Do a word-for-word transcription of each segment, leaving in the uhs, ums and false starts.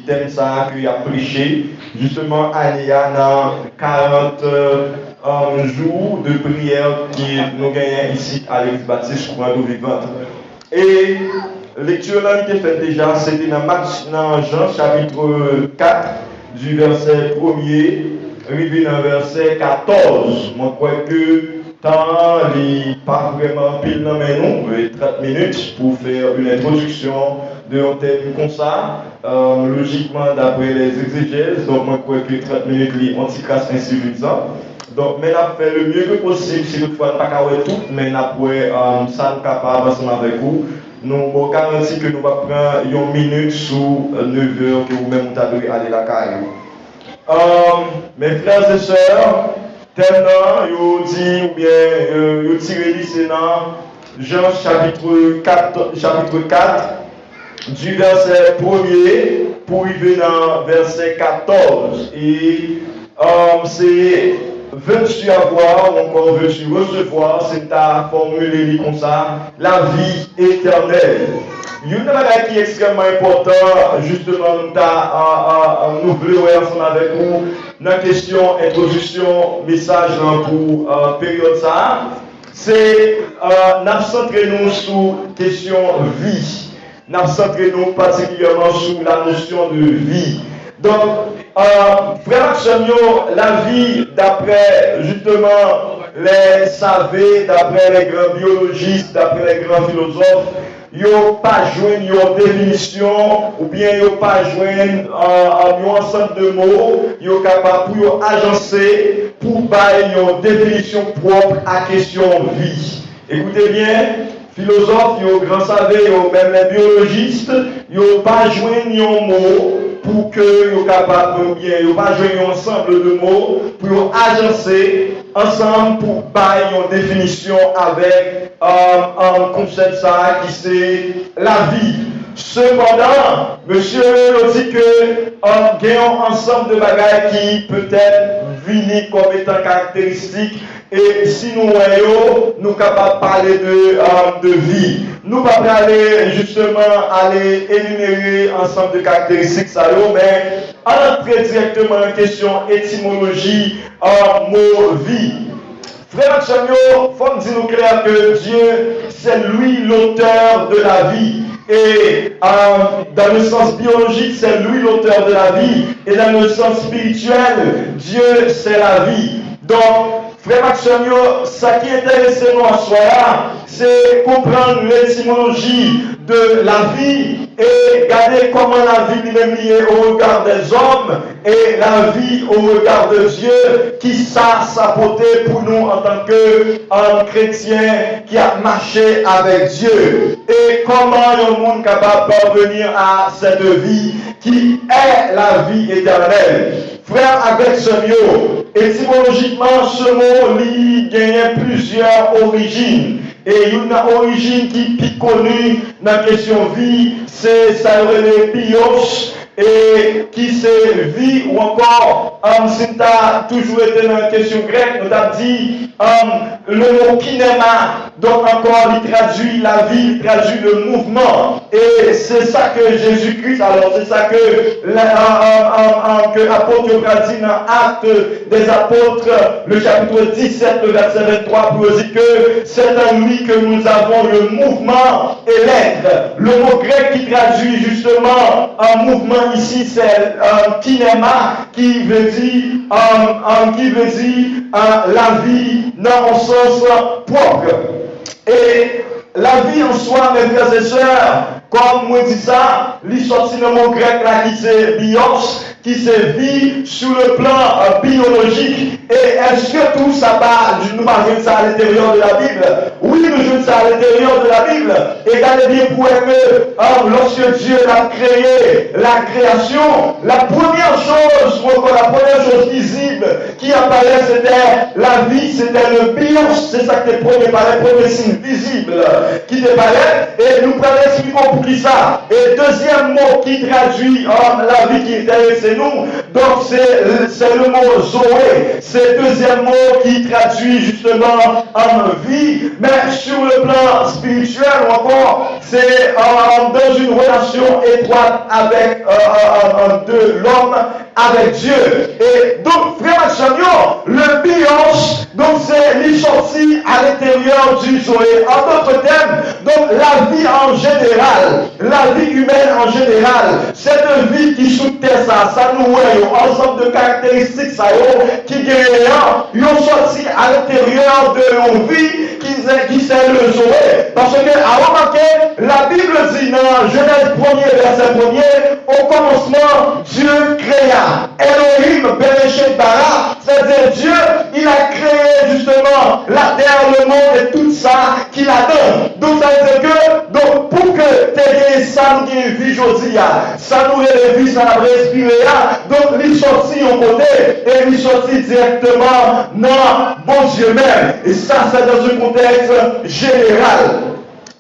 tèm sa a ke y ap preche, jisteman, ane a nan karant, euh, jou de priyè ke nou genyen isit a Legliz Batis Kouran Dou Vivan. E lekti lan li te fèt deja, se te nan Mat, nan Jan chapit kat, di vèsè premye rive nan vèsè katòz. Mwen kwè ke tan an, li pa vrèman anpil nan men nou, e trant minit pou fè yon entwodiksyon de yon tèm konsa. Euh, lojikman, daprè lè egzejèz, donk mwen kwè ke trant minit li yon ti kras ensifizan. Donk, men n ap fè le mieux que possible, si toutfwa n pa ka wè tout, men n ap wè, euh, sa nou kapab ansanm avèk ou. Nou ba w garanti ke nou p ap pran yon minit sou, euh, nevè ke ou menm ou ta dwe ale lakay ou. Euh, mes frères et sœurs, tèm nan, yo di, oubyen, euh, yo tire li, se nan Jan chapit kat, chapit kat, di vèsè premye pou rive nan vèsè katòz. E, euh, se veux-tu avoir ou encore veux-tu recevoir, se ta fòmile li konsa, la vie éternelle. Youn nan bagay ki ekstrèmman enpòtan, jisteman, nou ta, a, a, a, nou vle wè ansanm avèk ou nan kesyon entwodiksyon mesaj lan pou, a, peryòd sa a, se, a, n ap santre nou sou kesyon vi. N ap santre nou patikilyèman sou la notion de vie. Donk, euh, frè m ak sè m yo, lavi, daprè, jisteman, les savants, daprè les grands biologistes, daprè les grands philosophes, yo pa jwenn yon definisyon oubyen yo pa jwenn, euh, euh, yon ansanm de mo yo kapab pou yo ajanse pou bay yon definisyon pwòp a kesyon vi. Ekoute byen, filozòf yo, gran save yo, menm lè biyolojis, yo pa jwenn yon mo pou ke yo kapab, oubyen yo pa jwenn yon ansanm de mo pou yo ajanse ansanm pou bay yon definisyon avèk, um, um, konsèp sa a ki se lavi. Sepandan, mesye yo di ke, um, gen yon ansanm de bagay ki petèt vini kòm etan karakteristik e si nou wè yo, nou kapab pale de, um, de vi. Nou pa prale, jisteman, ale enimere ansanm de karakteristik sa yo, men ann antre dirèkteman nan kesyon etimoloji, um, mo vi. Frè m ak sè m yo, fò m di nou klè ke Dieu, c'est lui l'auteur de la vie. Et, euh, dans le sens biologique, c'est lui l'auteur de la vie. Et dans le sens spirituel, Dieu, c'est la vie. Donc, frè m ak sè m yo, sa ki enterese nou aswè a, se konprann letimoloji de lavi e gade kòman lavi li menm li ye au regard des hommes e lavi au regard de Dieu, kisa sa pote pou nou antanke, euh, kretyen ki ap mache avèk Dye. E kòman yon moun kapab parvenir à cette vie qui est la vie éternelle? Frè avèk sè m yo, etimolojikman, se mo li genyen plizyè orijin. E youn nan orijin ki pi koni nan kesyon vi, se sa yo rele bios, e ki se vi ou ankò, um, si n ta toujou rete nan kesyon grèk, nou t ap di, um, le mo kinema. Donk, ankò, li tradui lavi, li tradui le mouvman. E se sa ke Jezi Kris, alò, se sa ke la, an, an, an, an, ke apot yo pral di nan Actes des Apôtres, le chapitre dix-sept, le verset vingt-trois, pou yo di ke c'est en lui que nous avons le mouvement et l'être. Le mo grèk ki tradui jisteman an mouvman isi, se, euh, kinema, ki vle di, euh, euh, ki vle di, euh, lavi nan yon sans pwòp. E lavi an swa, mes frères et sœurs, kòm mwen di sa, li sòti nan mo grèk la ki se bios, ki se vi sou le plan, euh, biyolojik. E èske tou sa pa, nou pa jwenn sa à l'intérieur de la Bible? Wi, nou jwenn sa à l'intérieur de la Bible. E gade byen pou wè ke, euh, lorsque Dieu a créé la création, la première chose, ou encore la première chose visible qui apparaît, c'était la vie, c'était le bios, se sa ki te premye parèt, premye siy vizib ki te parèt. E nou pral eksplike w poukisa. E dezyèm mo ki tradui, euh, lavi ki enterese nou. Donk, se, se le mo Zoé. Se dezyèm mo ki tradui jisteman an vi. Men, sur le plan spirituel, ou ankò, se, euh, dans une relation étroite avec, euh, euh, euh, de l'homme avec Dieu. E donk, frè m ak sè m yo, le bios, donk, se li sòti à l'intérieur du Zoé. En d'autres termes, donk, lavi an jeneral, lavi imèn an jeneral, cette vie ki sou tè sa, sa nou wè yo, ansanm de karakteristik sa yo ki genyen an, yo sòti à l'intérieur de yon vi ki se, ki se le Zoé. Paske, a remake, la Bible di nan Genèse premier, verset premier, au commencement, Dieu créa. Elohim, Bereshit, bara, c'est-à-dire Dieu, il a créé justement la terre, le monde et tout ça qui là-dedans. Donk, sa vle di ke, donk, pou ke te gen sa nou gen vi jodi a, sa nou rele vi, sa n ap respire a, donk, li sòti yon kote, e li sòti dirèkteman nan Bondye menm. E sa, se dans un contexte général.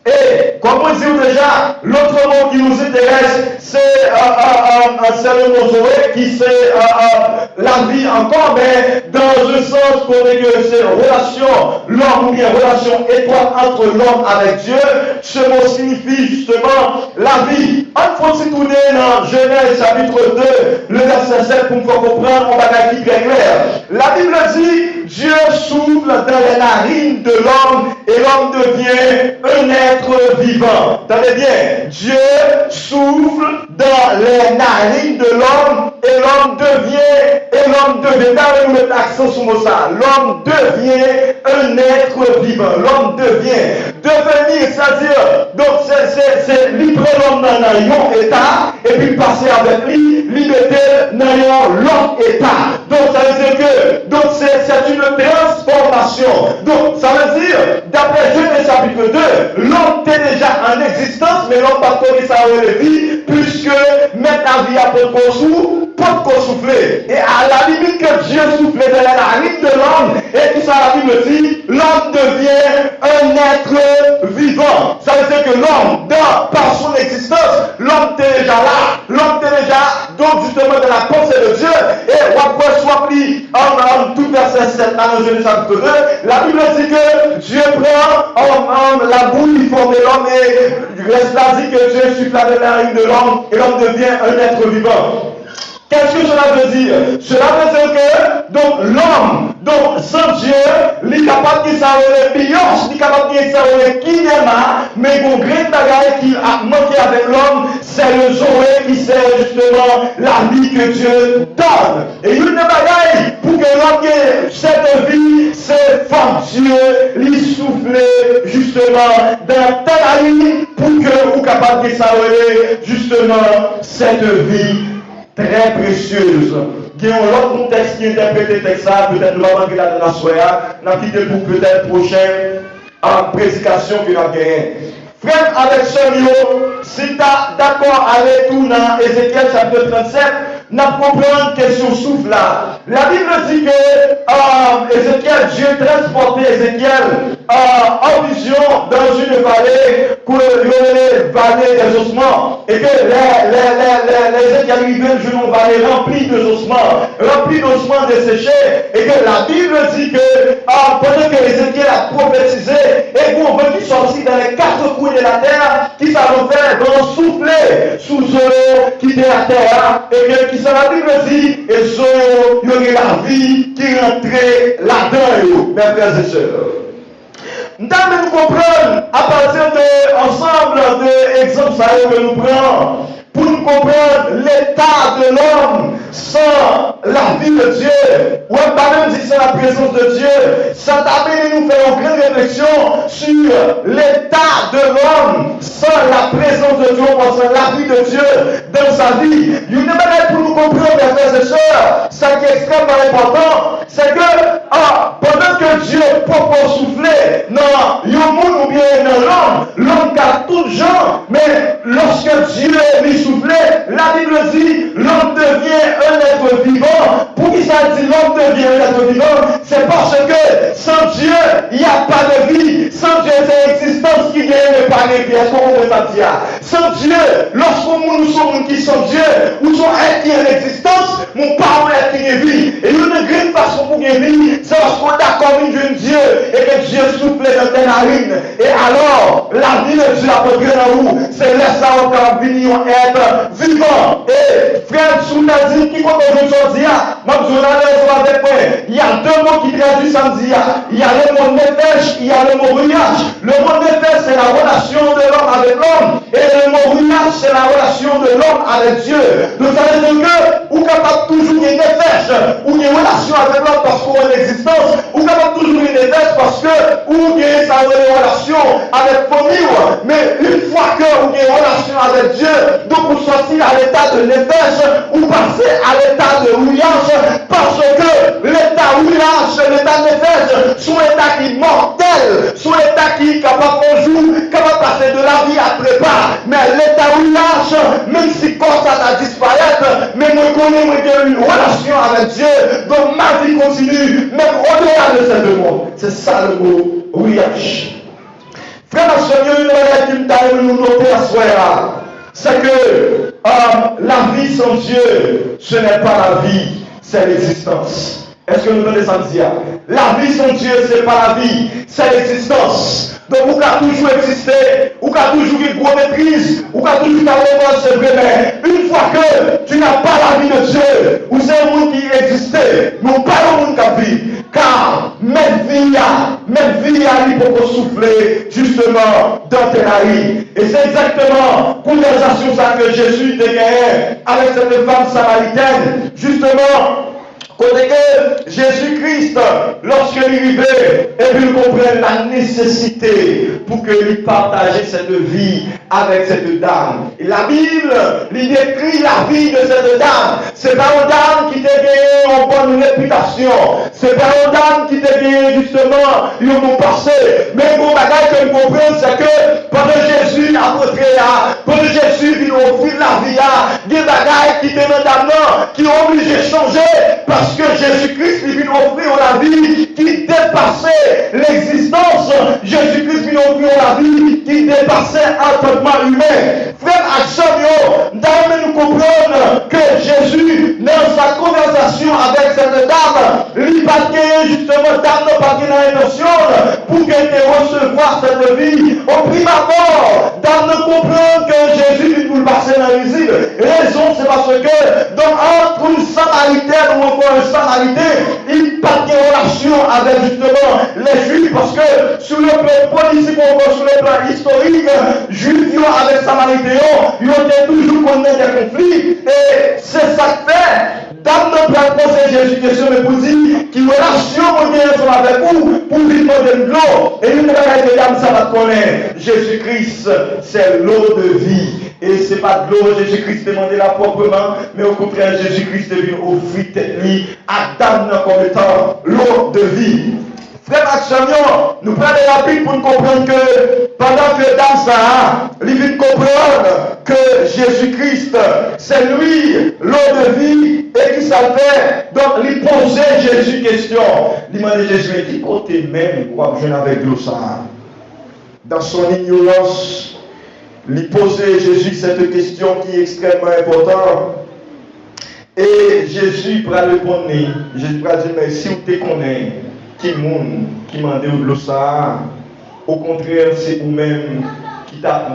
E, kòm mwen di w deja, lòt mo ki nou enterese, se, euh, euh, euh, se le mo Zoé, ki se, euh, euh, lavi ankò, men dans un sens kote ke se relasyon lòm oubyen relasyon etwat entre l'homme avec Dieu. Ce mot signifie justement lavi. Ann fè yon ti tounen nan Genèse chapitre deux, le verset sept, pou n fè w konprann yon bagay ki trè klè. La Bible dit, Dieu souffle dans les narines de l'homme et l'homme devient un être vivant. Tande byen, Dieu souffle dans les narines de l'homme et l'homme devient, et l'homme devient. Dayè, nou met aksan sou mo sa. L'homme devient un être vivant. L'homme devient. Devenir, c'est-à-dire, donk, se, se, se, li pran lòm nan nan yon eta, epi l pase avèk li, li mete l nan yon lòt eta. Donk, sa vle di ke, donk, se, c'est une transformation. Donk, sa vle di, daprè Genèse chapitre deux, lòm te deja an egzistans, men lòm pa t konn sa yo rele vi, puiske mèt lavi a potko sou, potko soufle. Et à la limite que Dieu souffle dans la narine de l'homme, et kisa la Bible dit, l'homme devient un être vivant. Sa vle di ke lòm, dan, par son existence, lòm te deja la, lòm te deja, donk, justement, dans la pensée de Dieu, e w ap wè, si w ap li, um, um, tout vèsè sèt la nan Genèse chapitre deux, la Bible dit que Dieu prend, um, um, la boue, il forme l'homme, et reste là dit que Dieu souffle dans la narine de l'homme, et l'homme devient un être vivant. Qu'est-ce que cela veut dire? Cela veut dire que, donk, lòm, donk, san Dye, li kapab gen sa yo rele bios, li kapab gen sa yo rele kinema, men gon grenn bagay ki ap manke avèk lòm, c'est le Zoé qui c'est justement la vie que Dieu donne. E youn nan bagay pou ke lòm gen cette vie, se fòk Dye li soufle justement dans ta narine pou ke ou kapab gen sa yo rele justement cette vie très précieuse. Gen yon lòt kontèks ki entèprete tèks sa, petèt nou pa antre ladan l aswè a, n ap kite l pou petèt pwochen, a, predikasyon ke n ap genyen. Frè m avèk sè m yo, si n ta dakò ale tou nan Ezekyèl chapit trannsenk, n ap konprann kesyon souf la. La Bible dit que, euh, Ézéchiel, Dieu transporte Ézéchiel, euh, en vision dans une vallée que yo rele vallée des ossements. E ke lè, lè, lè, lè, lè Ezekyèl rive, l jwenn yon vale ranpli de zosman, ranpli de osman deseche. E ke la Bib di ke, a, pandan ke Ezekyèl ap pwofetize, e gen yon van ki sòti dans les quatre coins de la terre, ki sa l fè? Van an soufle sou zo yo ki te atè a. E ke kisa la Bib di? E zo yo, yo gen lavi ki rantre ladan yo, mes frères et sœurs. M ta renmen nou konprann, apati de ansanm de egzanp sa yo ke nou pran, pou nou konprann leta de lòm san la vi de Dye. Ou wè, m pa menm di san la prezans de Dye. Sa ta mennen nou fè yon grenn refleksyon sur l'état de l'homme sans la présence de Dieu, ou sans la vie de Dieu dans sa vie. Youn nan bagay pou nou konprann, mes frères et sœurs, sa ki ekstrèmman enpòtan, se ke, a, pandan ke Dye poko soufle nan yon moun oubyen nan lòm, lòm ka tout jan, men lòske Dye li soufle, la Bib di, l'homme devient un être vivant. Poukisa l di l'homme devient un être vivant? C'est parce que sans Dieu, il n'y a pas de vie. Sans Dieu, se egzistans ki genyen, men pa gen vi. Èske w konprann sa m di a? Sans Dieu, lòske yon moun, ou se yon moun ki san Dye, ou se yon èt ki an egzistans, Men w pa yon èt ki gen vi. E youn nan grenn fason pou w gen vi, se paske w dakò vin jwenn Dye e ke Dye soufle nan tè narin. E alò, lavi de Dye ap antre nan ou. Se lè sa a w ap kapab vin yon èt vivan. E, frè m, si w ta di m ki kote w jwenn sa w di a, m ap di w nan rezon avèk mwen. Il y a deux mots qui traduisent sa m di a. Il y a le mot nefesh, il y a le mot ruach. Le mot nefesh, c'est la relation de l'homme avec l'homme. Et le mot ruach, c'est la relation de l'homme avec Dieu. Donc, ça veut dire que ou kapab toujou gen nefesh, ou gen relasyon avèk lòt paske ou an egzistans, ou kapab toujou gen nefesh paske ou gen sa yo rele relasyon avèk fanmi w. Men, yon fwa ke ou gen relasyon avèk Dye, donk ou sòti a leta de nefesh, ou pase a leta de ruach, paske leta ruach, leta nefesh, se yon leta ki mòtèl, se yon leta ki kapab yon jou, kapab pase de lavi a trepa. Men leta ruach, menm si kò sa ta disparèt, men mwen konnen mwen gen yon relasyon avèk Dye, donc ma vie continue, même au-delà de cette mort. C'est ça le mot ruach. Frè m ak sè m yo, yon bagay ki m ta renmen nou note aswè a, c'est que, euh, la vie sans Dieu, ce n'est pas la vie, c'est l'existence. Èske nou tande sa m di a? Lavi san Dye, se pa lavi, se egzistans. Donk, ou ka toujou egziste, ou ka toujou gen gwo metriz, ou ka toujou ta revanj, se vre, men une fois que tu n'as pas la vie de Dieu, ou se yon moun ki egziste, men ou pa yon moun k ap viv. Ka mèt vi a, mèt vi a, li poko soufle, jisteman, dan tè narin. E se egzakteman konvèsasyon sa ke Jezi te genyen avèk sèt fanm samaritèn, jisteman, kote ke Jezi Kris, lòske li rive, epi l konprann la nesesite pou ke li pataje sèt vi avèk sèt dam. E Labib, li dekri lavi de sèt dam. Se pa yon dam ki te genyen yon bòn repitasyon. Se pa yon dam ki te genyen, jisteman, yon bon pase. Men yon bagay ke m konprann, se ke pandan Jezi ap rantre a, pandan Jezi vin ofri lavi a, gen bagay ki te nan dam nan ki oblije chanje, paske Jezi Kris li vin ofri yon lavi ki depase legzistans. Jezi Kris vin ofri yon lavi ki depase antandman imen. Frè m ak sè m yo, m ta renmen nou konprann ke Jezi, nan sa konvèsasyon avèk sèt dam, li pa t genyen, jisteman, dam nan pa t gen nan entansyon l pou ke l te resevwa sèt vi. O prim abò, dam nan konprann ke Jezi vin pou l pase nan rizib. Rezon, se paske, donk, ant yon Samaritèn ou ankò yon Samariten, li pa t gen relasyon avèk, jisteman, lè Jwif, paske sou le plan politik ou ankò sou le plan istorik, Jwif yo avèk Samariten yo, yo te toujou konn nan de konfli. E se sa k fè dam nan pral poze Jezi kesyon, men pou di, ki relasyon mwen gen ansanm avèk ou pou w vin mande m dlo? E youn nan bagay ke dam sa pa t konnen, Jezi Kris, se l'eau de vie. E se pa dlo Jezi Kris te mande la pwòpman, men okontrè, Jezi Kris te vin ofri tèt li ak dam nan kòm etan l'eau de vie. Frè m ak sè m yo, nou prale rapid pou n konprann ke pandan ke dam sa a, li vin konprann ke Jezi Kris, se li, l'eau de vie, e ki sa l fè? Donk, li poze Jezi kesyon. Li mande Jezi, men ki kote menm w ap jwenn avèk dlo sa a? Dans son ignorance, li poze Jezi sèt kesyon ki ekstrèmman enpòtan. E Jezi pral reponn li. Jezi pral di, men si w te konnen ki moun ki mande w dlo sa a, okontrè, se ou menm ki t ap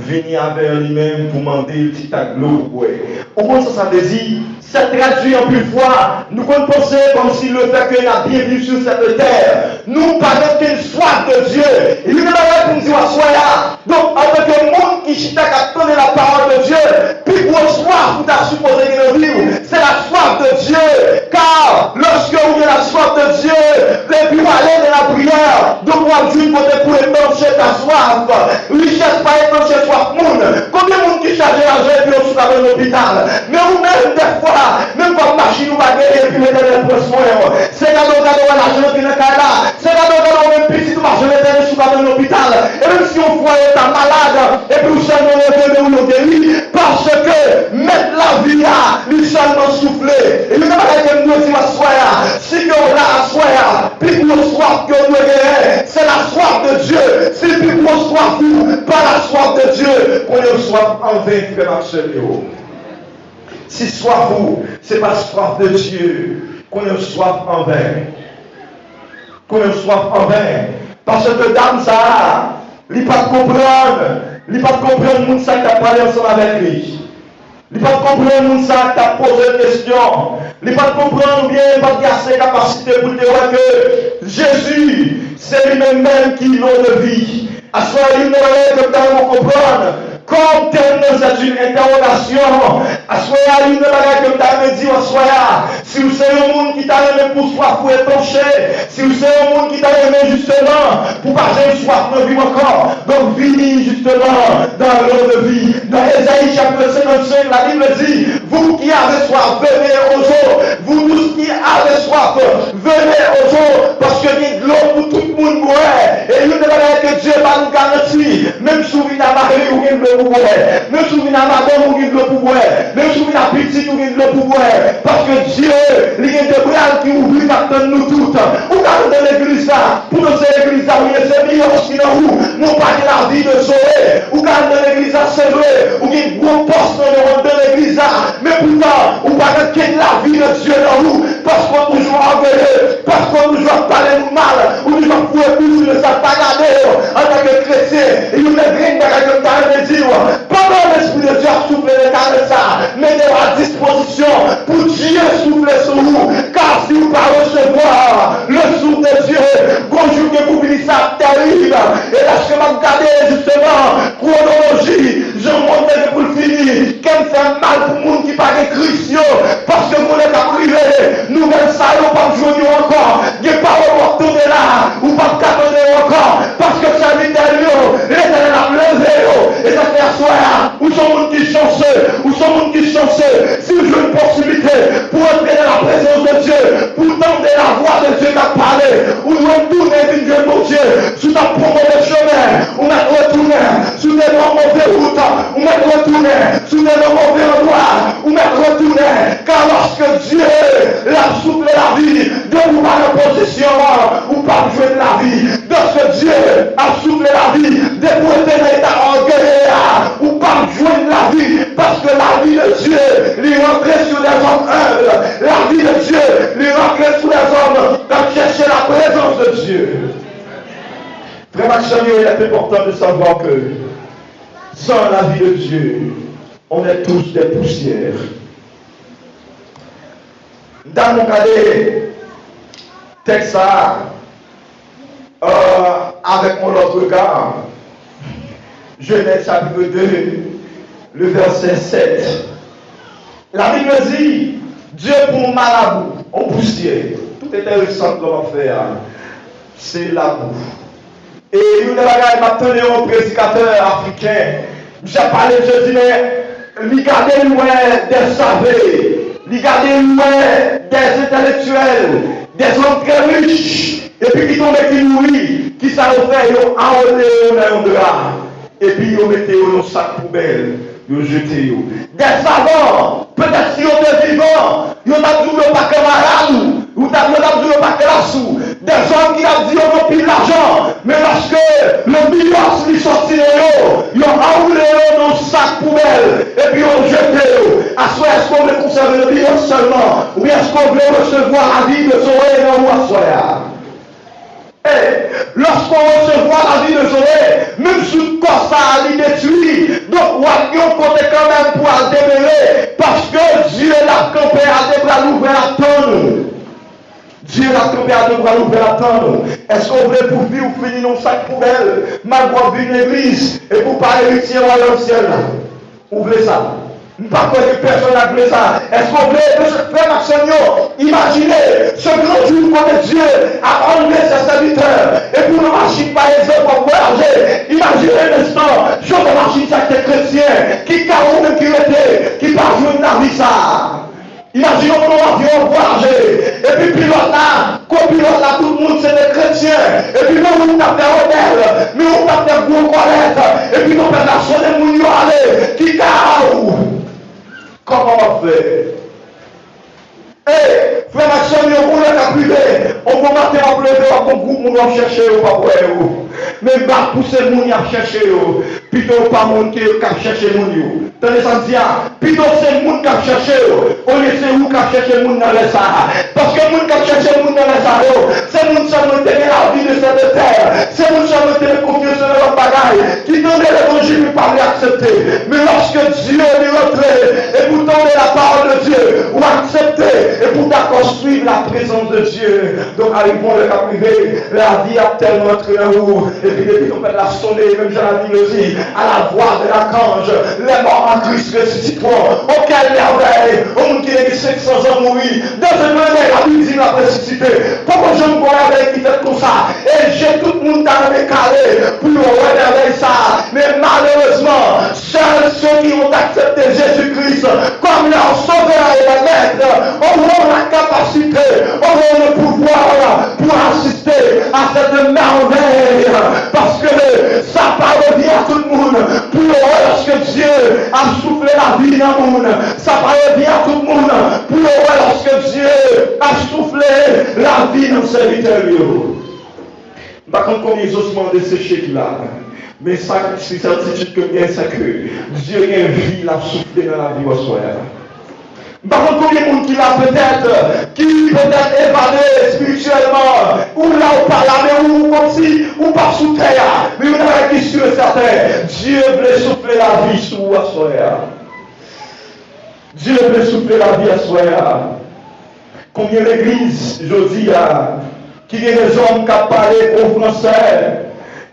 vini avè li menm pou mande l ti tak dlo pou bwè. Ou konn sa sa vle di? Sa tradui anpil fwa, nou konn panse kòmsi le fait que n ap byen viv sur cette terre, nou pa gen okenn swaf de Dye. E youn nan bagay pou m di w aswè a, donk, antanke moun ki chita k ap tande la parole de Dieu, pi gwo swaf ou ta sipoze gen nan vi w, se la soif de Dieu. Car lorsque ou gen la soif de Dieu, epi w ale nan lapriyè, donk w ap jwenn kote pou etanche ta swaf. Richès pa etanche swaf moun. Konbyen moun ki chaje lajan epi yo sou ka vann lopital? Men ou menm, dèfwa, menm kòb machin ou pa genyen epi Letènèl pran swen w. Se gade w gade w wè lajan antre nan kay la. Se gade w gade w menm pitit ou pa janm Letènèl sou ka vann lopital. E menm si yon fwaye ta malad, epi ou sèlman leve men w yo geri, paske Mèt lavi a, li sèlman soufle. E youn nan bagay ke m dwe di w aswè a, si ke w la aswè a, pi gwo swaf ke w dwe genyen, se la soif de Dieu. Si pi gwo swaf ou pa la soif de Dieu, konnen w swaf anven, frè m ak sè m yo. Si swaf ou, se pa swaf de Dye, konnen w swaf anven. Konnen w swaf anven. Paske dam sa a, li pa t konprann, li pa t konprann moun sa k t ap pale ansanm avèk li. Li pa t konprann moun sa a k t ap poze l kesyon. Li pa t konprann oubyen li pa t gen ase kapasite pou l te wè ke Jezi, se li menm menm ki l'eau de vie. Aswè a, youn nan bagay ke m ta renmen w konprann, comme thème, c'est une interrogation. Aswè a, youn nan bagay ke m ta renmen di w aswè a, si w se yon moun ki ta renmen pou swaf ou epanche, si w se yon moun ki ta renmen jisteman pou pa janm swaf nan vi w ankò, donk vini jisteman dans l'eau de vie. Dans Ésaïe chapitre cinquante-cinq, la Bible dit, vous qui avez soif, venez aux eaux. Vous tous qui avez soif, venez aux eaux. Paske gen dlo pou tout moun bwè. E youn nan bagay ke Dye ba nou garanti, menm si w vin a mari, ou gen dlo pou bwè. Menm si w vin a madanm, ou gen dlo pou bwè. Menm si w vin a pitit, ou gen dlo pou bwè. Paske Dye, li gen de bra l ki ouvri, k ap tann nou tout. Ou ka antre nan legliz la, poutan se legliz la ou ye, se biyòs ki nan ou, men w pa gen lavi de Zoe. Ou ka al nan legliz la, se vre, ou gen gwo pòs nan men w anndan legliz la, men poutan, ou pa gen kenn lavi de Dye nan ou, paske w toujou ògeye, paske w toujou ap pale moun mal, ou toujou ap foure bouch ou nan sa k pa gade w antanke kretyen. E youn nan grenn bagay ke m ta renmen di w, pandan Lespri de Dye ap soufle nan kare sa, mete w a dispozisyon pou Dye soufle sou ou, ka si w pa resevwa le souffle de Dye, gon jou gen pou vini sa ap tèrib. E lèske m ap gade, jisteman, kwonoloji, jan mond nan gen pou l fini, kè m fè m mal pou moun ki pa gen Kris yo, paske gon lè k ap rive, nouvèl sa yo p ap jwenn yo ankò. Gen pawòl w ap tande la, ou p ap ka tande yo ankò, paske sèvitè l yo, Letènèl ap leve yo. E sa fè aswè a, ou se yon moun ki chanse, ou se yon moun ki chanse. Si w jwenn posiblite pou antre nan la prezans de Dye, pou w tande lavwa de Dye k ap pale, ou jwenn tounen vin jwenn Bondye. Si w t ap pran move chemen, ou mèt retounen. Si w te nan move wout, ou mèt retounen. Si w te nan move andwa, ou mèt retounen. Ka lòske Dye l ap soufle lavi, depi w pa nan pozisyon an, ou p ap jwenn lavi. Dèske Dye ap soufle lavi, depi w rete nan eta ògeye a, ou p ap jwenn lavi, paske lavi de Dye, li rantre sou lèzòm enb. Lavi de Dye, li rantre sou lèzòm k ap chèche la prezans de Dye. Frè m ak sè m yo, il est important de savoir que sans la vie de Dieu, on est tous des poussières. M ta renmen w gade tèks sa a, euh, avec un autre regard. Genèse chapitre deux, le verset sept. La Bible dit, Dieu pou malabou, on poussière. Tout enteresan ke w ap fè a, se labou. E youn nan bagay m ap tande yon predikatè afriken, misye ap pale, misye di, men li gade, li wè des savants, li gade, li wè des intellectuels, des hommes très riches, epi ki tonbe, ki mouri, kisa yo fè? Yo anwole yo nan yon dra. Epi yo mete yo nan sak poubèl, yo jete yo. Des savants, petèt si yo te vivan, yo t ap di w yo pa kanmarad ou, ou t ap, yo t ap di w yo pa klas ou. Des hommes ki t ap di yo gen pil lajan, men lòske le biyòs li sòti nan yo, yo anwoule yo nan sak poubèl, epi yo jete yo. Aswè, èske w vle konsève le biyòs sèlman, oubyen èske w vle resevwa lavi de Zoe nan ou aswè a? E lòske w resevwa lavi de Zoe, menm si kò sa a li detwi, donk w ap gen yon kote kanmenm pou w al demere, paske Dye l ap kanpe a de bra louvè ap tann ou. Dye l ap kanpe a de bra louvè ap tann ou. Èske w vle pou vi w fini nan yon sak poubèl, malgre w ap vin legliz, epi w pa eritye wayòm syèl la? Ou vle sa? M pa kwè ke pèsonn ak vle sa. Èske w vle? Mesye, frè m ak sè m yo, imajine se gran jou kote Dye ap anlve sè sèvitè, epi w nan machin, pa egzanp, w ap vwayaje. Imajine yon enstan, jan machin sa ki te kretyen, ki ka ou menm ki rete, ki pa jwenn lavi sa a. Imajine w pran yon avyon, w ap vwayaje, epi pilòt la, kopilòt la, tout moun se de kretyen, epi men ou k ap fè odèl, men ou k ap fè gwo kòlèt, epi nou pèp la sonnen moun yo ale, ki ka ou? Kòman w ap fè? E, frè m ak sè m yo, gon lè k ap rive, yon bon maten w ap leve, w ap gon gwoup moun w ap chèche, yo p ap wè yo. Men bak pou se moun y ap chèche yo, pito w pa moun ke yo k ap chèche moun yo. Tande sa m di a, pito se moun k ap chèche yo, olye se ou k ap chèche moun nan lè sa a. Paske moun k ap chèche moun nan lè sa yo, se moun sèlman ki te gen lavi de sèt de tè, se moun sèlman ki te gen konfyans nan lòt bagay, ki tande levanjil, men pa vle aksepte. Men lòske Dye li rantre, e pou tande la parole de Dieu, ou aksepte, e pou dakò suiv la présence de Dieu. Donk, arive yon lè k ap rive, lavi ap tèlman antre nan ou, epi depi twonpèt la sonnen, menm jan Labib di, à la voix de l'archange, les morts en Christ ressusciteront. Oh, quelle merveille! Yon moun ki te gen senk san zan mouri, dans un clin d'œil, Labib di l ap resisite. Poko janm gon mèvèy ki fèt konsa. E je tout moun ta renmen kale pou yo wè mèvèy sa a. Men malerezman, sèl ceux qui ont accepté Jésus-Christ comme leur sauveur et leur maître auront la capacité, auront le pouvoir pour assister à cette merveille. Paske sa pa revyen a tout moun pou yo wè lòske Dye ap soufle lavi nan moun. Sa pa revyen a tout moun pou yo wè lòske Dye ap soufle lavi nan sèvitè l yo. M pa konn konbyen zosman deseche ki la, men sa ki sètitid ke m gen, se ke Dye gen vi l ap soufle nan lavi w aswè a. M pa konn konbyen moun ki la petèt, ki petèt evade espirityèlman, ou la ou pa la, men ou kòmsi ou pa sou tè a. Men yon bagay ki si e sèten, Dye vle soufle lavi sou ou aswè a. Dye vle soufle lavi aswè a. Konbyen legliz jodi a ki gen de zòm k ap pale gwo fransè,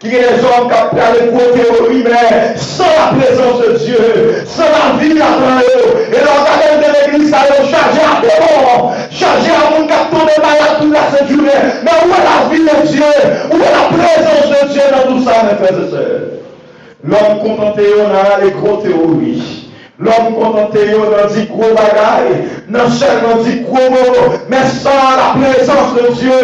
ki gen de zòm k ap pale gwo teyori, men san la prezans de Dye, san lavi ladan yo. E lè w gade l, de legliz sa yo chaje a demon, chaje a moun k ap tonbe malad tout la sent jounen. Men ou wè lavi de Dye, ou wè la prezans de Dye nan tout sa, mes frères et sœurs. Lòm kontante yo nan rale gwo teyori. Lòm kontante yo nan di gwo bagay, nan sèlman di gwo mo. Men san la prezans de Dye,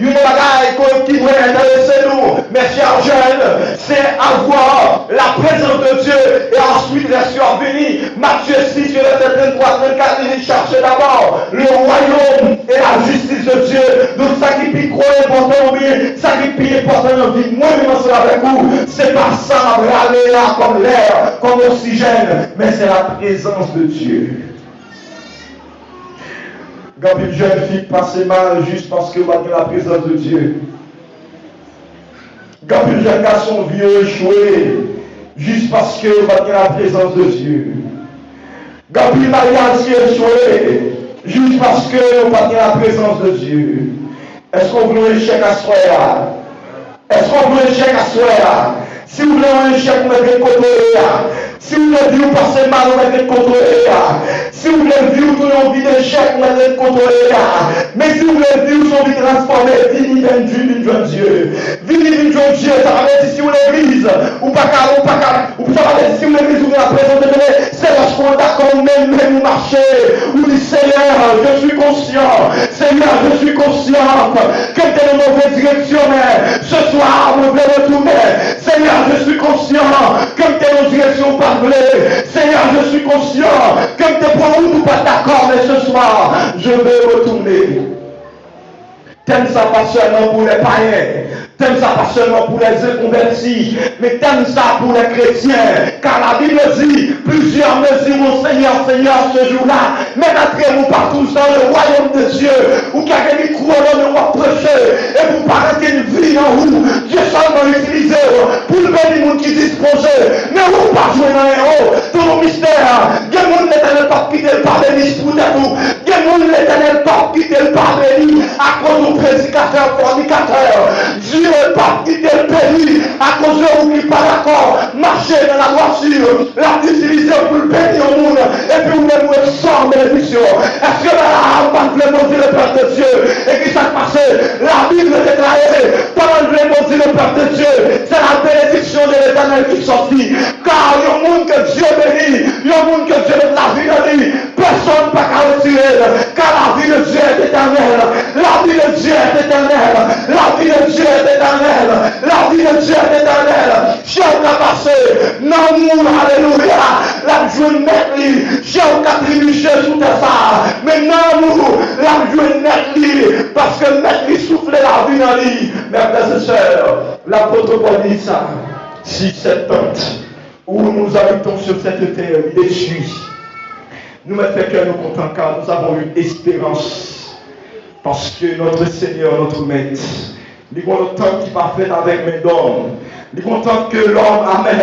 youn nan bagay ko-, ki dwe enterese nou, mes chers jeunes, c'est avoir la présence de Dieu et ensuite les survenus. Matthieu six, verset trente-trois, trente-quatre, il dit, cherchez d'abord le royaume et la justice de Dieu. Donk, sa ki pi gwo enpòtan, oubyen sa ki pi enpòtan nan vi mwen menm ansanm avèk ou, se pa sa m ap rale a kòm lè, kòm oksijèn, men se la prezans de Dye. Gen anpil jèn fi k pase mal jis paske yo pa t gen la prezans de Dye. Gen anpil jèn gason, vi yo echwe jis paske yo pa t gen la prezans de Dye. Gen anpil maryaj ki echwe jis paske yo pa t gen la prezans de Dye. Èske w vle yon echèk aswè a? Èske w vle yon echèk aswè a? Si w vle yon echèk, ou mèt ret kote w ye a. Si w vle vi w pase mal, ou mèt ret kote w ye a. Si w vle vi w tounen yon vi dechèk, ou mèt ret kote w ye a. Men si w vle vi w se yon vi transfòme, vini vin, vin jwenn Dye. Vini vin jwenn Dye, sa pa vle di si w legliz, ou pa ka, ou pa ka, ou, sa pa vle di si w legliz ou gen la prezans de Dye, se lòske w dakò ou menm, menm ou mache, ou di, Seigneur, je suis conscient, Seigneur, je suis consciente que m te nan move direksyon, men ce soir, mwen vle retounen. Seigneur, je suis conscient que m te nan direksyon ou pa t vle. Seigneur, je suis conscient que m te pran wout ou pa t dakò, men ce soir, je veux retourner. Tèm sa pa sèlman pou lè payen, tèm sa pa sèlman pou lè enkonvèti, men tèm sa pou lè kretyen. Car la Bible dit, plusieurs me diront, Seigneur, Seigneur, ce jour-là, men antre nou pa tous dans le royaume de Dieu. Ou ka gen mikwo nan men w ap preche, epi w pa gen vi nan ou. Dye sèlman itilize w pou l beni moun ki dispoze, men ou pa jwenn anyen. O, tout yon mistè, gen moun Letènèl p ap kite l pa beni poutèt ou. Gen moun Letènèl p ap kite l pa beni akoz yon predikatè fònikatè. Dye p ap kite l beni akoz de ou ki pa dakò mache nan ladwati. L ap itilize w pou l beni yon moun, epi ou menm ou ret san benediksyon. Èske la a ou pa t vle modi le pèp de Dye? E ki sa k pase? Labib deklare, pandan l vle modi le pèp de Dye, se la bénédiction de l'Éternel ki sòti. Car yon moun ke Dye beni, yon moun ke Dye met lavi nan li, pèsonn pa ka retire l. Car la vie de Dieu est éternelle. La vie de Dieu est éternelle. La vie de Dieu est éternelle. La vie de Dieu est éternelle. Chè w ka pase, Nan lanmou, alelouya, l ap jwenn mèt li. Chè w ka tribiche sou tè sa a, men nan lanmou, l ap jwenn mèt li, paske mèt li soufle lavi nan li. Mes frères et sœurs, l'apôtre Paul dit ça, si cette tente où nous habitons sur cette terre est détruite, nou mèt fè kè nou kontan, car nous avons une espérance. Parce que notre Seigneur, notre Maître, li gon lòt tant ki pa fèt avèk men dòm. Li gon tant ke lòm, amèn.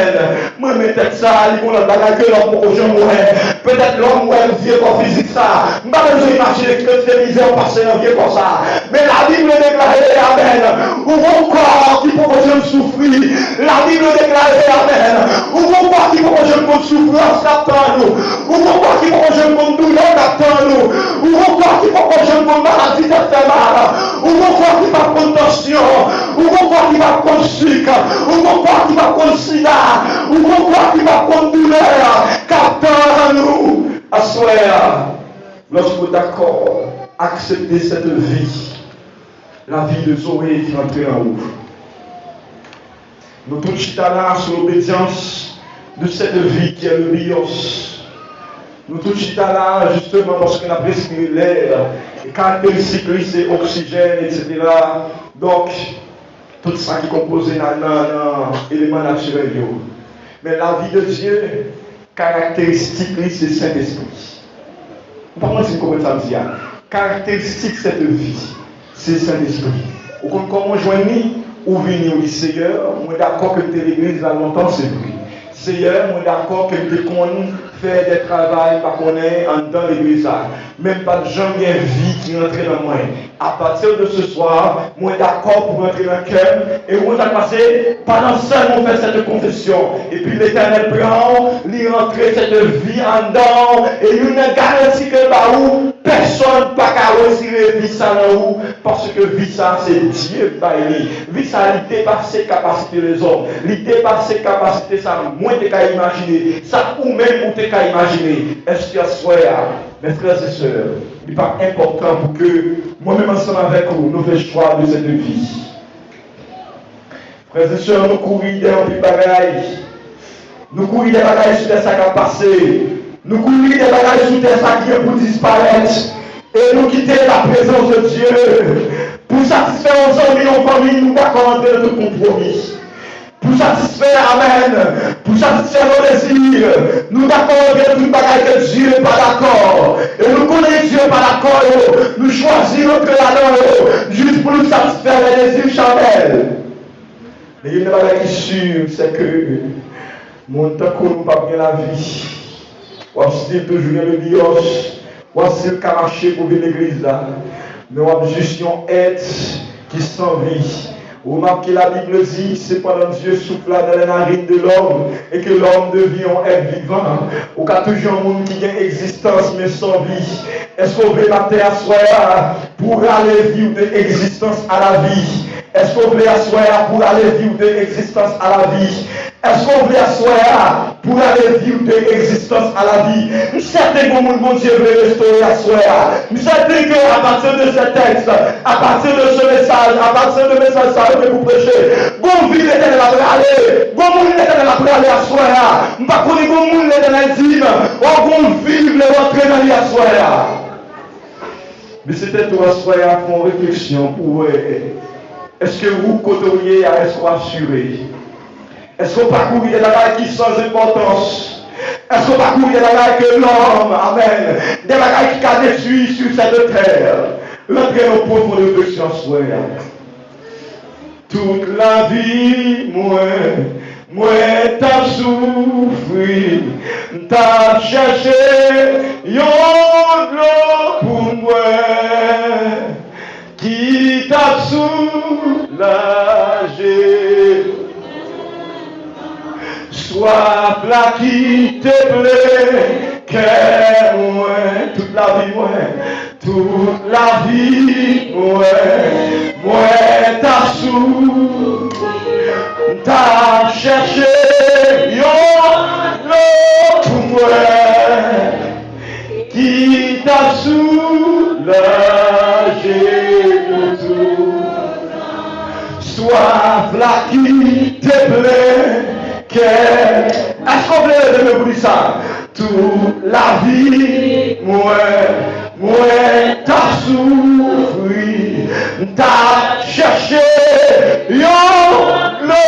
Mwen renmen tèks sa, li gon lòt bagay ke lòm poko janm wè. Petèt lòm wè vye kò fizik sa. M pa bezwen imajine ki kantite mizè w pase nan vye kò sa. Men Labib deklare, amèn, ou gon kò ki poko janm soufri. Labib deklare, amèn, ou gon kò ki poko janm konn soufrans k ap tann ou. Ou gon kò ki poko janm konn doulè k ap tann ou. Ou gon kò ki poko janm konn maladi tèt fè mal. Ou gon kò ki p ap konn tansyon. Ou gon kò ki p ap konn sik. Ou gon kò ki p ap konn sida. Ou gon kò ki p ap konn doulè k ap tann ou. Aswè a, lorsque vous êtes d'accord, acceptez cette vie, la vie de Zoé qui entre en vous. Nou tout chita la sou lobedyans de cette vie qui est le bios. Nou tout chita la jisteman paske n ap respire lè, e karakteristik li se oksijèn, etsetera. Donk, tout sa ki konpoze nan, nan, nan eleman natirèl yo. Men lavi de Dye, karakteristik li se Sentespri. M pa konn si n konprann sa m di a. Karakteristik cette vie, se Sentespri. Ou konn kòman w jwenn li? Ou vini, ou di, Seyè, mwen dakò ke m te legliz la lontan, se vre. Seyè, mwen dakò ke m te konn fè de travay m pa konnen anndan legliz la. Men m pa t janm gen vi ki rantre nan mwen. À partir de ce soir, mwen dakò pou rantre nan kè m. E ou konn sa k pase? Pandan sèlman w fè cette confession, epi Letènèl pran w, li rantre cette vie anndan w, e youn nan garanti ke l ba ou, pèsonn pa ka retire vi sa nan ou, paske vi sa se Dye k bay li. Vi sa li depase kapasite lèzòm, li depase kapasite sa mwen te ka imajine, sa ou menm ou te ka imajine. Èske aswè a, mes frères et sœurs, li pa enpòtan pou ke mwen menm ansanm avèk ou, nou fè chwa de cette vie? Frères et sœurs, nou kouri dèyè anpil bagay. Nou kouri dèyè bagay sou tè sa k ap pase. Nou kouri dèyè bagay sou tè sa ki gen pou disparèt. E nou kite la présence de Dieu pou satisfè yon zanmi, yon fanmi, nou dakò antre nan tout konpwomi. Pou satisfè, amèn, pou satisfè nos désirs, nou dakò antre nan tout bagay ke Dye pa dakò. E nou konnen Dye pa dakò yo, nou chwazi rantre ladan yo, jis pou nou satisfè les désirs charnels. Men youn nan bagay ki si, se ke moun tankou nou p ap gen lavi. W ap still toujou gen le bios. W ap still ka mache pou vin legliz la. Men w ap jis yon èt ki san vi. Remarquez, la Bible dit, cependant Dieu souffla dans les narines de l'homme et que l'homme devient un être vivant. Ou ka toujou yon moun ki gen egzistans, men san vi. Èske w vle maten aswè a pou rale vi w de egzistans a la vi? Èske w vle aswè a pou rale vi w de egzistans a la vi? Èske w vle aswè a pou rale vi w de egzistans a la vi? M sèten gon moun Bondye vle restore aswè a. M sèten ke apati de se tèks, apati de se mesaj, apati de mesaj sa yo ke pou preche, gon vi Letènèl ap rale, gon moun Letènèl ap rale aswè a. M pa konnen gon moun Letènèl di m, o, gon vi li vle rantre nan li aswè a. Mesye tèt ou aswè a, fè yon refleksyon pou w wè, èske ou kote w ye a, èske w asire? Èske w pa kouri de bagay ki san enpòtans? Èske w pa kouri de bagay ke lòm, amèn, de bagay ki ka detwi sur cette terre? Rantre nan pwofon refleksyon aswè a. Tout lavi mwen, mwen t ap soufri, m t ap chèche yon dlo pou m bwè, ki t ap soulaje swaf la ki te plen kè mwen. Tout lavi mwen, tout lavi mwen, mwen t ap sou, m t ap chèche yon dlo pou mwen, ki t ap soulaje pou tou swaf la ki te plen kè. Mwen vle leve men pou di sa. Tout lavi mwen, mwen t ap soufri, m t ap chèche yon dlo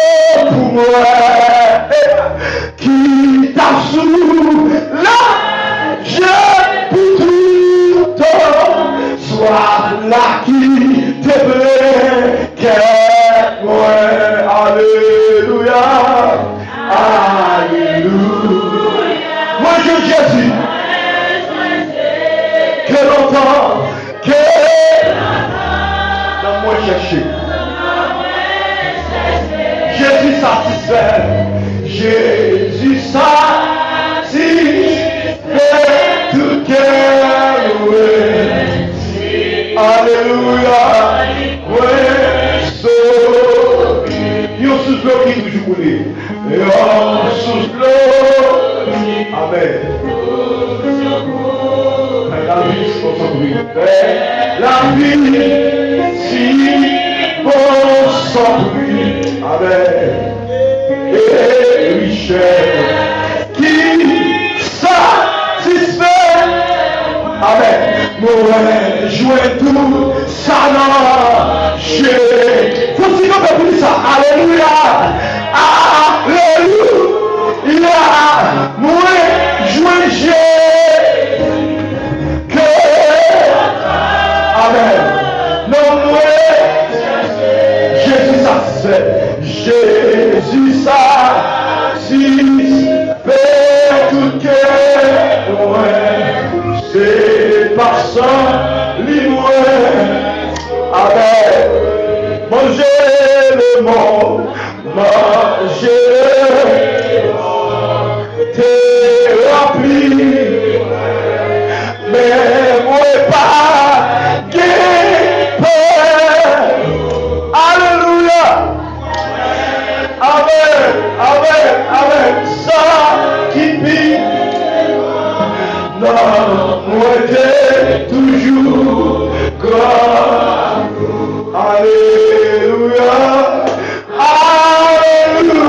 pou mwen ki t ap soulaje pou toutan swaf la ki te plen kè mwen. Alelouya. Alelouya. Mwen jwenn Jezi. Ke lontan, ke lontan. Nan mwen chèche. Jezi satisfè. Jezi satisfè tout kè nou. Alelouya. Mwen sove. Yon sous dlo ki toujou koule. Yon sous dlo. Amèn. Lavi si bon sanpri. Lavi si bon sanpri. Amèn. E richès ki satisfè. Amèn. Mwen jwenn tout sa nan Je. Fò w ti kanpe pou di sa. Alelouya. Alelouya. Mwen jwenn Je. Ke. Amèn. Nan mwen. Jezi satisfè. Jezi satisfè. Fè tout kè mwen, se pa san li mwen. Amèn. Manje lemonn, manje lemonn te ranpli, men mwen pa gen pè. Alelouya. Amèn, amèn, amèn. Sa ki pi nan mwen te toujou gran. Alelouya, alelouya.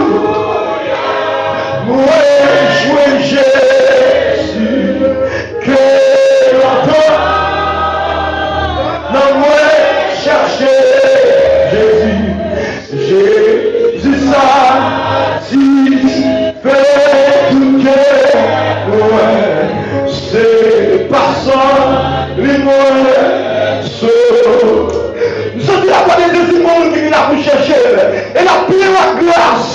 Mwen jwenn Jezi ke lontan nan mwen chèche Jezi. Jezi satisfè tout kè mwen. Se pa san li mwen sove. M santi lapè de Jezi gon moun ki vin la pou chèche l. E l ap plen w ak gras.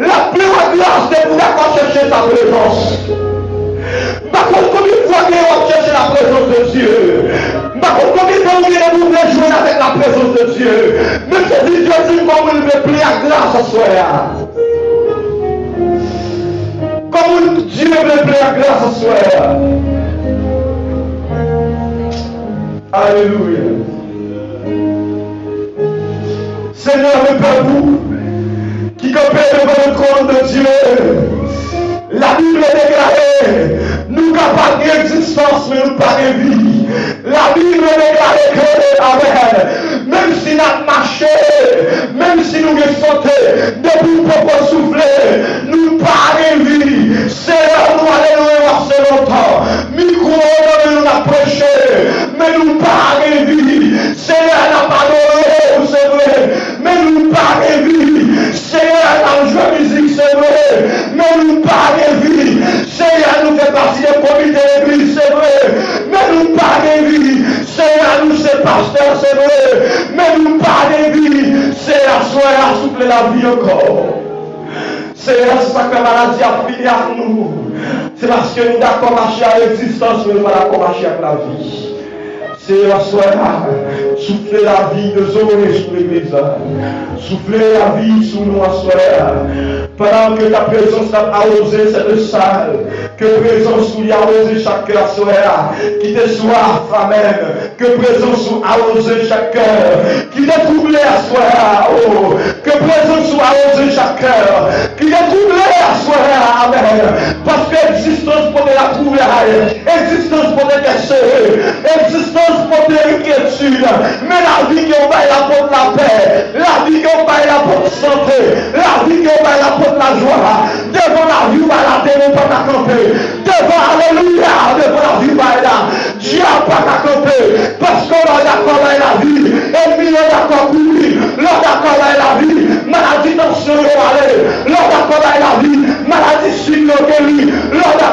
L ap plen w ak gras depi w dakò chèche sa prezans. M pa konn konbyen fwa ke w ap chèche la prezans de Dye. M pa konn konbyen tan ou gen depi w vle jwenn avèk la prezans de Dye. Men Jezi, Jezi, kòman l vle plen ak gras aswè a. Kòman Dye vle plen ak gras aswè a. Alelouya. Senyè, le pèp ou ki kanpe devan le tròn de Dye. Labib deklare, nou kapab gen egzistans, men nou pa gen vi. Labib deklare ke, amèn, menm si n ap mache, menm si nou gen sante, depi w poko soufle, nou pa gen vi. Senyè, nou ale lwen w ap se lontan. Mikwo nan men nou, n ap preche, men nou pa gen vi. Senyè, n ap adore w, se vre, men nou pa gen vi. Senyè, n ap jwe mizik, se vre, men nou pa gen vi. Senyè, nou fè pati de komite legliz, se vre, men nou pa gen vi. Senyè, nou se pastè, se vre, men nou pa gen vi. Senyè, aswè a, soufle lavi ankò. Senyè, si sa k fè maladi ap fini ak nou, se paske nou dakò mache ak egzistans, men nou pa dakò mache ak lavi. Senyè, aswè a, soufle lavi de Zoe sou legliz la. Soufle lavi sou nou aswè a. Pandan ke ta prezans ap awoze sèt sal, ke prezans ou li awoze chak kè aswè a. Kite swaf, amèn. Ke prezans ou awoze chak kè ki te twouble aswè a, o. Ke prezans ou awoze chak kè ki te twouble aswè a, amèn. Paske egzistans pote latwoublay, egzistans pote kè sere, egzistans pote enkyetid. Men lavi ke w bay la pote lapè, lavi ke w bay la pote sante, lavi ke w bay la pote lajwa. Devan lavi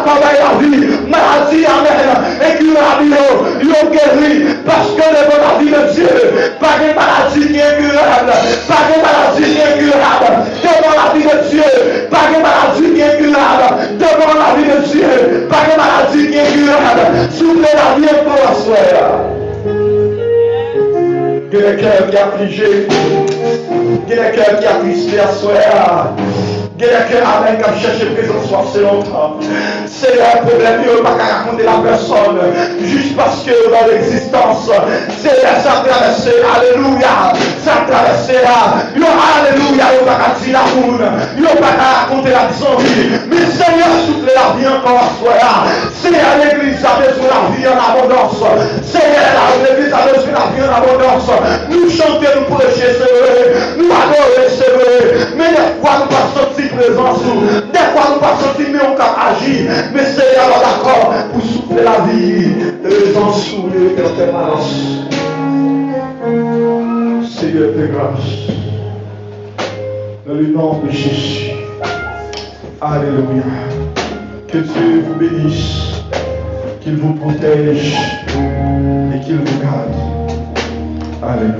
Travay lavi, maladi, amèn, enkirab yo, yo geri, paske devan lavi de Dye, pa gen maladi ki enkirab, pa gen maladi ki enkirab, devan lavi de Dye, pa gen maladi ki enkirab, devan lavi de Dye, pa gen maladi ki enkirab. Soufle lavi ankò aswè a. Gen de kè ki aflije, gen de kè ki atriste aswè a. Gen de kè, amèn, k ap chèche prezans w ap se lontan. Seyè, pwoblèm yo, yo pa ka rakonte l a pèsòn, jis paske yo nan legzistans. Seyè, sa travèse, alelouya, sa travèse a, yo, alelouya, yo pa ka di l a moun, yo pa ka rakonte l ak zanmi. Men Seyè, soufle lavi ankò aswè a. Seyè, legliz la bezwen lavi an abondans. Seyè, la, legliz la bezwen lavi an abondans. Nou chante, nou preche, se vre. Nou adore, se vre. Men dèfwa, nou pa santi prezans ou. Dèfwa, nou pa santi men w k ap aji. Men Seyè, nou dakò pou soufle lavi, prezans ou, li rete an pèmanans. Seyè, fè gras. Dans le nom de Jésus. Alléluia. Que Dieu vous bénisse, qu'il vous protège et qu'il vous garde. Alléluia.